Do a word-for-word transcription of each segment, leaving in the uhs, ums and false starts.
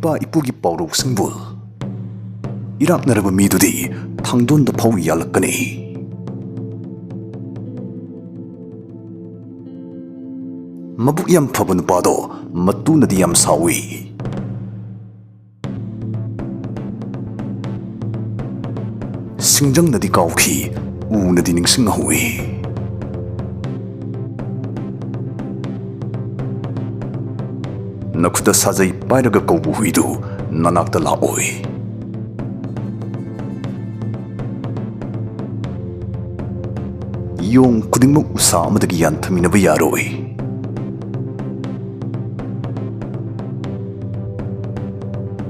ꯏꯄꯥ ꯏꯄꯨꯒꯤ ꯄꯥꯎꯔꯧꯁꯤꯡꯕꯨ ꯏꯔꯥꯛꯅꯔꯕ ꯃꯤꯗꯨꯗꯤ ꯊꯥꯡꯗꯣꯟꯗ ꯐꯥꯎ ꯌꯥꯜꯂꯛꯀꯅꯤ꯫ ꯃꯕꯨꯛ ꯌꯥꯝ ꯐꯕ ꯅꯨꯄꯥꯗꯣ ꯃꯇꯨꯅꯗꯤ ꯌꯥꯝ ꯁꯥꯎꯏ꯫ ꯁꯤꯡꯖꯪꯅꯗꯤ ꯀꯥꯎꯈꯤ, ꯎꯅꯗꯤ ꯅꯤꯡꯁꯤꯡꯍꯧꯏ꯫ ꯅꯈꯨꯠꯇ ꯁꯥꯖꯩ ꯄꯥꯏꯔꯒ ꯀꯧꯕ ꯍꯨꯏꯗꯨ ꯅꯅꯥꯛꯇ ꯂꯥꯛꯑꯣꯏ꯫ ꯌꯣꯡ ꯈꯨꯗꯤꯡꯃꯛ ꯎꯁꯥ ꯑꯃꯗꯒꯤ ꯌꯥꯟꯊꯃꯤꯟꯅꯕ ꯌꯥꯔꯣꯏ꯫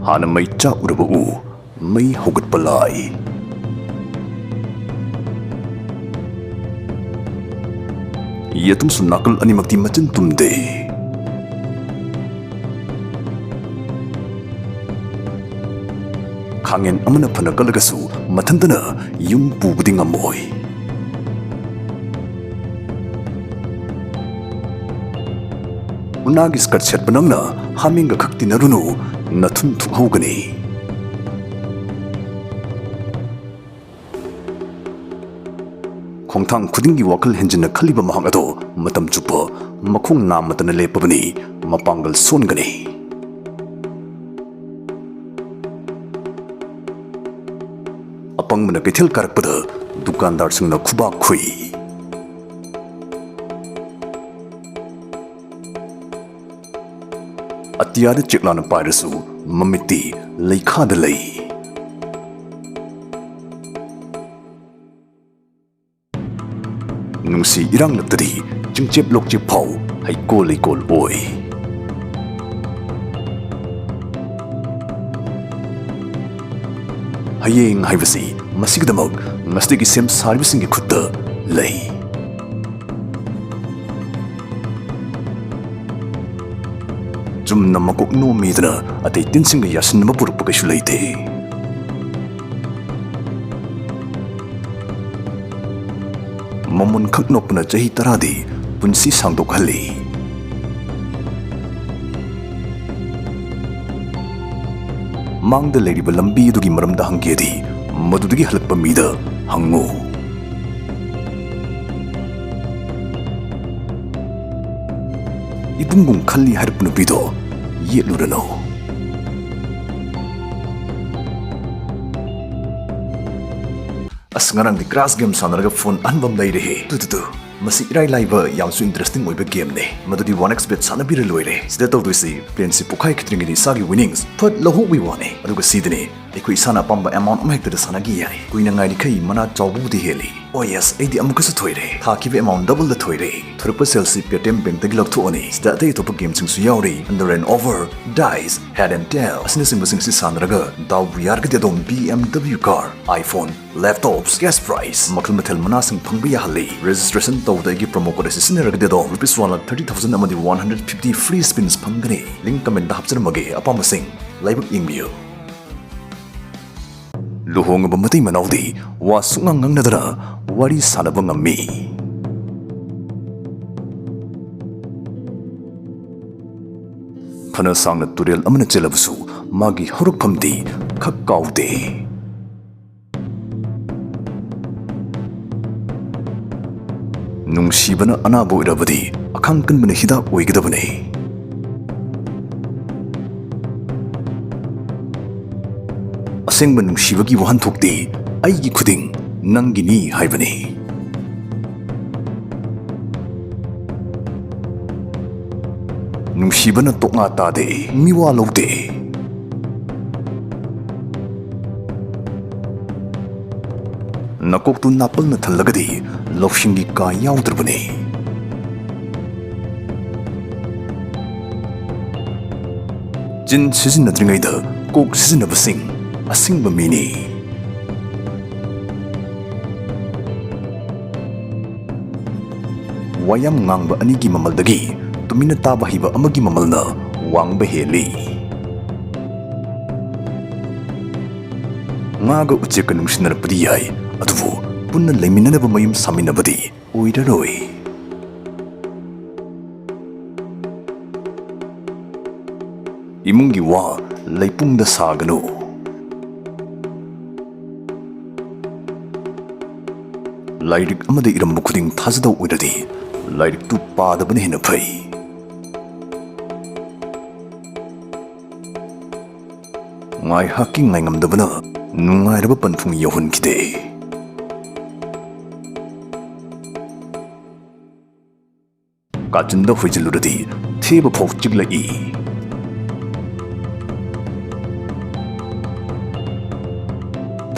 ꯍꯥꯟꯅ ꯃꯩ ꯆꯥꯛꯎꯔꯕ ꯎ ꯃꯩ ꯍꯧꯒꯠꯄ ꯂꯥꯏ꯫ ꯌꯦꯇꯨꯝꯁꯨ ꯅꯥꯀꯜ ꯑꯅꯤꯃꯛꯇꯤ ꯃꯆꯤꯟ ꯇꯨꯝꯗꯦ꯫ ꯈꯥꯡꯉꯦꯟ ꯑꯃꯅ ꯐꯅ ꯀꯜꯂꯒꯁꯨ ꯃꯊꯟꯇꯅ ꯌꯨꯝ ꯄꯨꯕꯗꯤ ꯉꯝꯃꯣꯏ꯫ ꯎꯅꯥꯒꯤ ꯁ꯭ꯀꯔꯠ ꯁꯦꯠꯄ ꯅꯪꯅ ꯍꯥꯃꯦꯡꯒ ꯈꯛ ꯇꯤꯟꯅꯔꯨꯅꯨ, ꯅꯊꯨꯟ ꯊꯨꯛꯍꯧꯒꯅꯤ꯫ ꯈꯣꯡꯊꯥꯡ ꯈꯨꯗꯤꯡꯒꯤ ꯋꯥꯈꯜ ꯍꯦꯟꯖꯤꯟꯅ ꯈꯜꯂꯤꯕ ꯃꯍꯥꯛ ꯑꯗꯣ ꯃꯇꯝ ꯆꯨꯞꯄ ꯃꯈꯣꯡ ꯅꯥꯝꯃꯇꯅ ꯂꯦꯞꯄꯕꯅꯤ, ꯃꯄꯥꯡꯒꯜ ꯁꯣꯟꯒꯅꯤ꯫ ꯑꯄꯪꯕꯅ ꯀꯩꯊꯦꯜ ꯀꯥꯔꯛꯄꯗ ꯗꯨꯀꯥꯟꯗꯥꯔꯁꯤꯡꯅ ꯈꯨꯕꯥꯛ ꯈꯨꯏ꯫ ꯑꯇꯤꯌꯥꯗ ꯆꯦꯛꯂꯥꯅ ꯄꯥꯏꯔꯁꯨ ꯃꯃꯤꯠꯇꯤ ꯂꯩꯈꯥꯗ ꯂꯩ꯫ ꯅꯨꯡꯁꯤ ꯏꯔꯥꯡꯂꯛꯇꯗꯤ ꯆꯤꯡꯆꯦꯞ ꯂꯣꯛꯆꯦꯞ ꯐꯥꯎ ꯍꯩꯀꯣꯜ ꯂꯩꯀꯣꯜ ꯑꯣꯏ꯫ ꯍꯌꯦꯡ ꯍꯥꯏꯕꯁꯤ ꯃꯁꯤꯒꯤꯗꯃꯛ ꯉꯁꯤꯗꯒꯤ ꯁꯦꯝ ꯁꯥꯔꯤꯕꯁꯤꯡꯒꯤ ꯈꯨꯠꯇ ꯂꯩ꯫ ꯆꯨꯝꯅ ꯃꯀꯣꯛ ꯅꯣꯝꯃꯤꯗꯅ ꯑꯇꯩ ꯇꯤꯟꯁꯤꯡꯒ ꯌꯥꯁꯤꯟꯅꯕ ꯄꯨꯔꯛꯄ ꯀꯩꯁꯨ ꯂꯩꯇꯦ꯫ ꯃꯃꯣꯟ ꯈꯛ ꯅꯣꯛꯄꯅ ꯆꯍꯤ ꯇꯔꯥꯗꯤ ꯄꯨꯟꯁꯤ ꯁꯥꯡꯗꯣꯛꯍꯜꯂꯤ꯫ ꯃꯥꯡꯗ ꯂꯩꯔꯤꯕ ꯂꯝꯕꯤ ꯑꯗꯨꯒꯤ ꯃꯔꯝꯗ ꯍꯪꯒꯦꯗꯤ, ꯃꯗꯨꯗꯒꯤ ꯍꯜꯂꯛꯄ ꯃꯤꯗ ꯍꯪꯉꯨ꯫ ꯏꯕꯨꯡꯒꯨꯝ ꯈꯜꯂꯤ ꯍꯥꯏꯔꯛꯄ ꯅꯨꯄꯤꯗꯣ ꯌꯦꯠꯂꯨꯔꯅꯨ꯫ ꯑꯁ, ꯉꯔꯥꯡꯗꯤ crash game ꯁꯥꯟꯅꯔꯒ phone ꯑꯍꯟꯕ ꯑꯃ ꯂꯩꯔꯦꯍꯦ꯫ Two, two, two. ꯃꯁꯤ ꯏꯔꯥꯏ ꯂꯥꯏꯕ, ꯌꯥꯝꯁꯨ interesting ꯑꯣꯏꯕ gameꯅꯦ꯫ ꯃꯗꯨꯗꯤ one X bet ꯁꯥꯟꯅꯕꯤꯔ ꯂꯣꯏꯔꯦ꯫ ꯁꯤꯗ ꯇꯧꯗꯣꯏꯁꯤ, planꯁꯤ ꯄꯣꯛꯈꯥꯏꯈꯤꯗ꯭ꯔꯤꯉꯩꯗ ꯏꯁꯥꯒꯤ winnings ꯐꯠ ꯂꯧꯍꯧꯕꯒꯤ ꯋꯥꯅꯦ꯫ ꯑꯗꯨꯒ ꯁꯤꯗꯅꯦ, ꯑꯩꯈꯣꯏ ꯏꯁꯥꯅ ꯑꯄꯥꯝꯕ amount ꯑꯃꯍꯦꯛꯇꯗ ꯁꯥꯟꯅꯒꯦ ꯌꯥꯏ꯫ ꯀꯨꯏꯅ ꯉꯥꯏꯔꯤꯈꯩ ꯃꯅꯥ ꯆꯥꯎꯕꯕꯨꯗꯤ ꯍꯦꯜꯂꯤ꯫ Oh yes, ꯑꯩꯗꯤ ꯑꯃꯨꯛꯀꯁꯨ ꯊꯣꯏꯔꯦ꯫ ꯊꯥꯈꯤꯕ amount doubleꯗ ꯊꯣꯏꯔꯦ꯫ ꯊꯣꯔꯛꯄ ꯁꯦꯜꯁꯤ Paytm bankꯇꯒꯤ ꯂꯧꯊꯣꯛꯑꯅꯤ꯫ ꯁꯤꯗ ꯑꯇꯩ ꯑꯇꯣꯞꯄ gameꯁꯤꯡꯁꯨ ꯌꯥꯎꯔꯤ꯫ Under an over, dice, head and tail ꯑꯁꯤꯅꯆꯤꯡꯕꯁꯤꯡꯁꯤ ꯁꯥꯟꯅꯔꯒ ꯗꯥꯎꯕꯨ ꯌꯥꯔꯒꯗꯤ ꯑꯗꯨꯝ B M W car, iPhone, laptops, cash prize, ꯃꯈꯜ ꯃꯊꯦꯜ ꯃꯅꯥꯁꯤꯡ ꯐꯪꯕ ꯌꯥꯍꯜꯂꯤ꯫ Registration ꯇꯧꯕꯗ ꯑꯩꯒꯤ promo code ꯑꯁꯤ ꯁꯤꯖꯤꯟꯅꯔꯒꯗꯤ ꯑꯗꯨꯝ rupees one lakh thirty thousand ꯑꯃꯗꯤ one hundred fifty free spins ꯐꯪꯒꯅꯤ꯫ Link commentꯗ ꯍꯥꯞꯆꯔꯝꯃꯒꯦ, ꯑꯄꯥꯝꯕꯁꯤꯡ ꯂꯥꯏꯕꯛ ꯌꯦꯡꯕꯤꯌꯨ꯫ ꯂꯨꯍꯣꯡꯉꯕ ꯃꯇꯩ ꯃꯅꯥꯎꯗꯤ ꯋꯥ ꯁꯨꯛꯉꯥꯡ ꯉꯥꯡꯅꯗꯅ ꯋꯥꯔꯤ ꯁꯥꯟꯅꯕ ꯉꯝꯃꯤ꯫ ꯐꯅ ꯁꯥꯡꯅ ꯇꯨꯔꯦꯜ ꯑꯃꯅ ꯆꯦꯜꯂꯕꯁꯨ ꯃꯥꯒꯤ ꯍꯧꯔꯛꯐꯝꯗꯤ ꯈꯛ ꯀꯥꯎꯗꯦ꯫ ꯅꯨꯡꯁꯤꯕꯅ ꯑꯅꯥꯕ ꯑꯣꯏꯔꯕꯗꯤ ꯑꯈꯥꯡ ꯀꯟꯕꯅ ꯍꯤꯗꯥꯛ ꯑꯣꯏꯒꯗꯕꯅꯤ꯫ ꯑꯁꯦꯡꯕ ꯅꯨꯡꯁꯤꯕꯒꯤ ꯋꯥꯍꯟꯊꯣꯛꯇꯤ "ꯑꯩꯒꯤ ꯈꯨꯗꯤꯡ ꯅꯪꯒꯤꯅꯤ" ꯍꯥꯏꯕꯅꯤ꯫ ꯅꯨꯡꯁꯤꯕꯅ ꯇꯣꯛꯉꯥ ꯇꯥꯗꯦ, ꯃꯤꯋꯥ ꯂꯧꯗꯦ꯫ ꯅꯀꯣꯛꯇꯨ ꯅꯥꯄꯜꯅ ꯊꯜꯂꯒꯗꯤ ꯂꯧꯁꯤꯡꯒꯤ ꯀꯥ ꯌꯥꯎꯗ꯭ꯔꯕꯅꯤ꯫ ꯆꯤꯟ ꯁꯤꯖꯤꯟꯅꯗ꯭ꯔꯤꯉꯩꯗ ꯀꯣꯛ ꯁꯤꯖꯤꯟꯅꯕꯁꯤꯡ ꯑꯁꯤꯡꯕ ꯃꯤꯅꯤ꯫ ꯋꯥꯌꯥꯝ ꯉꯥꯡꯕ ꯑꯅꯤꯒꯤ ꯃꯃꯜꯗꯒꯤ ꯇꯨꯃꯤꯟꯅ ꯇꯥꯕ ꯍꯩꯕ ꯑꯃꯒꯤ ꯃꯃꯜꯅ ꯋꯥꯡꯕ ꯍꯦꯜꯂꯤ꯫ ꯉꯥꯒ ꯎꯆꯦꯛꯀ ꯅꯨꯡꯁꯤꯅꯔꯛꯄꯗꯤ ꯌꯥꯏ, ꯑꯗꯨꯕꯨ ꯄꯨꯟꯅ ꯂꯩꯃꯤꯟꯅꯅꯕ ꯃꯌꯨꯝ ꯁꯥꯃꯤꯟꯅꯕꯗꯤ ꯑꯣꯏꯔꯔꯣꯏ꯫ ꯏꯃꯨꯡꯒꯤ ꯋꯥ ꯂꯩꯄꯨꯡꯗ ꯁꯥꯒꯅꯨ꯫ ꯂꯥꯏꯔꯤꯛ ꯑꯃꯗ ꯏꯔꯝꯕ ꯈꯨꯗꯤꯡ ꯊꯥꯖꯗꯧ ꯑꯣꯏꯔꯗꯤ ꯂꯥꯏꯔꯤꯛꯇꯨ ꯄꯥꯗꯕꯅ ꯍꯦꯟꯅ ꯐꯩ꯫ ꯉꯥꯏꯍꯥꯛꯀꯤ ꯉꯥꯏꯉꯝꯗꯕꯅ ꯅꯨꯡꯉꯥꯏꯔꯕ ꯄꯟꯊꯨꯡ ꯌꯧꯍꯟꯈꯤꯗꯦ꯫ ꯀꯥꯆꯤꯟꯗ ꯍꯣꯏꯖꯤꯜꯂꯨꯔꯗꯤ ꯊꯦꯕ ꯐꯥꯎ ꯆꯤꯛꯂꯛꯏ꯫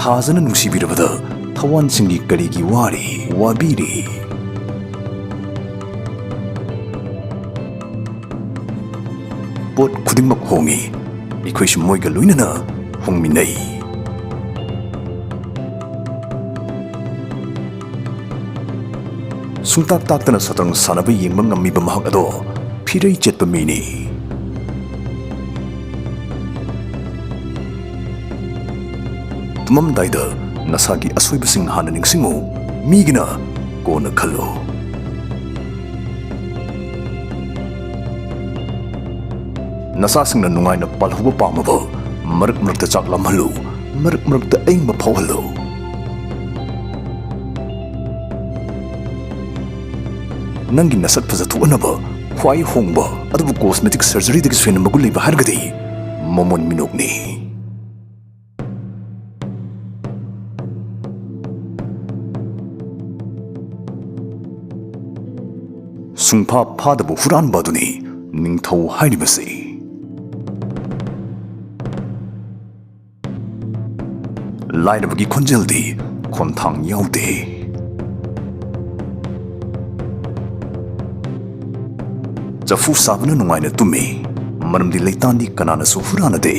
ꯊꯥꯖꯅ ꯅꯨꯡꯁꯤꯕꯤꯔꯕꯗ ꯊꯋꯥꯟꯁꯤꯡꯒꯤ ꯀꯔꯤꯒꯤ ꯋꯥꯔꯤ ꯋꯥꯕꯤꯔꯤ? ꯄꯣꯠ ꯈꯨꯗꯤꯡꯃꯛ ꯍꯣꯡꯉꯤ, ꯑꯩꯈꯣꯏꯁꯨ ꯃꯣꯏꯒ ꯂꯣꯏꯅꯅ ꯍꯣꯡꯃꯤꯟꯅꯩ꯫ ꯁꯨꯡꯇꯥꯛ ꯇꯥꯛꯇꯅ ꯁꯇ꯭ꯔꯪ ꯁꯥꯟꯅꯕ ꯌꯦꯡꯕ ꯉꯝꯃꯤꯕ ꯃꯍꯥꯛ ꯑꯗꯣ ꯐꯤꯔꯩ ꯆꯠꯄ ꯃꯤꯅꯤ꯫ ꯇꯨꯝꯃꯝꯗꯥꯏꯗ ꯅꯁꯥꯒꯤ ꯑꯁꯣꯏꯕꯁꯤꯡ ꯍꯥꯟꯅ ꯅꯤꯡꯁꯤꯡꯉꯨ, ꯃꯤꯒꯤꯅ ꯀꯣꯟꯅ ꯈꯜꯂꯨ꯫ ꯅꯆꯥꯁꯤꯡꯅ ꯅꯨꯡꯉꯥꯏꯅ ꯄꯥꯜꯍꯧꯕ ꯄꯥꯝꯃꯕ, ꯃꯔꯛ ꯃꯔꯛꯇ ꯆꯥꯛ ꯂꯥꯝꯍꯜꯂꯨ, ꯃꯔꯛ ꯃꯔꯛꯇ ꯑꯏꯪꯕ ꯐꯥꯎꯍꯜꯂꯨ꯫ ꯅꯪꯒꯤ ꯅꯁꯛ ꯐꯖꯊꯣꯛꯍꯟꯅꯕ ꯈ꯭ꯋꯥꯏ ꯍꯣꯡꯕ ꯑꯗꯨꯕꯨ cosmetic surgeryꯗꯒꯤꯁꯨ ꯍꯦꯟꯅ ꯃꯒꯨꯟ ꯂꯩꯕ ꯍꯥꯏꯔꯒꯗꯤ ꯃꯣꯃꯣꯟ ꯃꯤꯅꯣꯛꯅꯤ꯫ ꯁꯨꯡꯐꯥ ꯐꯥꯗꯕ ꯍꯨꯔꯥꯟꯕ ꯑꯗꯨꯅꯤ ꯅꯤꯡꯊꯧ ꯍꯥꯏꯔꯤꯕꯁꯤ꯫ ꯂꯥꯏꯔꯕꯒꯤ ꯈꯣꯟꯖꯦꯜꯗꯤ ꯈꯣꯟꯊꯥꯡ ꯌꯥꯎꯗꯦ꯫ ꯆꯐꯨ ꯁꯥꯕꯅ ꯅꯨꯡꯉꯥꯏꯅ ꯇꯨꯝꯃꯤ, ꯃꯔꯝꯗꯤ ꯂꯩꯇꯥꯟꯗꯤ ꯀꯅꯥꯅꯁꯨ ꯍꯨꯔꯥꯟꯅꯗꯦ꯫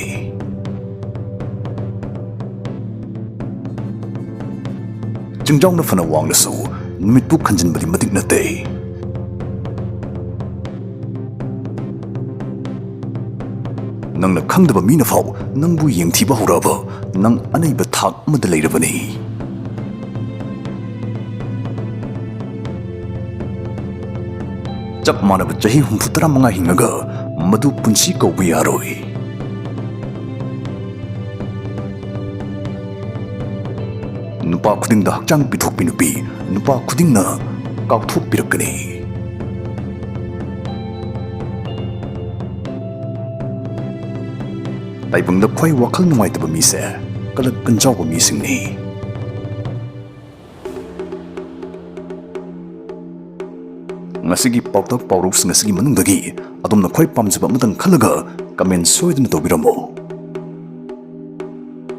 ꯆꯤꯡꯖꯥꯎꯅ ꯐꯅ ꯋꯥꯡꯂꯁꯨ ꯅꯨꯃꯤꯠꯄꯨ ꯈꯟꯖꯤꯟꯕꯗꯤ ꯃꯇꯤꯛ ꯅꯠꯇꯦ꯫ ꯅꯪꯅ ꯈꯪꯗꯕ ꯃꯤꯅ ꯐꯥꯎ ꯅꯪꯕꯨ ꯌꯦꯡꯊꯤꯕ ꯍꯧꯔꯛꯑꯕ, ꯅꯪ ꯑꯅꯩꯕ ꯊꯥꯛ ꯑꯃꯗ ꯂꯩꯔꯕꯅꯤ꯫ ꯆꯞ ꯃꯥꯟꯅꯕ ꯆꯍꯤ ꯍꯨꯝꯐꯨ ꯇꯔꯥꯃꯉꯥ ꯍꯤꯡꯉꯒ ꯃꯗꯨ ꯄꯨꯟꯁꯤ ꯀꯧꯕ ꯌꯥꯔꯣꯏ꯫ ꯅꯨꯄꯥ ꯈꯨꯗꯤꯡꯗ ꯍꯛꯆꯥꯡ ꯄꯤꯊꯣꯛꯄꯤ ꯅꯨꯄꯤ ꯅꯨꯄꯥ ꯈꯨꯗꯤꯡꯅ ꯀꯥꯎꯊꯣꯛꯄꯤꯔꯛꯀꯅꯤ꯫ ꯇꯥꯏꯕꯪꯗ ꯈ꯭ꯋꯥꯏ ꯋꯥꯈꯜ ꯅꯨꯡꯉꯥꯏꯇꯕ ꯃꯤꯁꯦ ꯀꯂꯛ ꯀꯟꯖꯥꯎꯕ ꯃꯤꯁꯤꯡꯅꯤ꯫ ꯉꯁꯤꯒꯤ ꯄꯥꯎꯇꯥꯛ ꯄꯥꯎꯔꯧꯁꯤꯡ ꯑꯁꯤꯒꯤ ꯃꯅꯨꯡꯗꯒꯤ ꯑꯗꯣꯝꯅ ꯈ꯭ꯋꯥꯏ ꯄꯥꯝꯖꯕ ꯑꯃꯇꯪ ꯈꯜꯂꯒ comment ꯁꯣꯏꯗꯅ ꯇꯧꯕꯤꯔꯝꯃꯨ꯫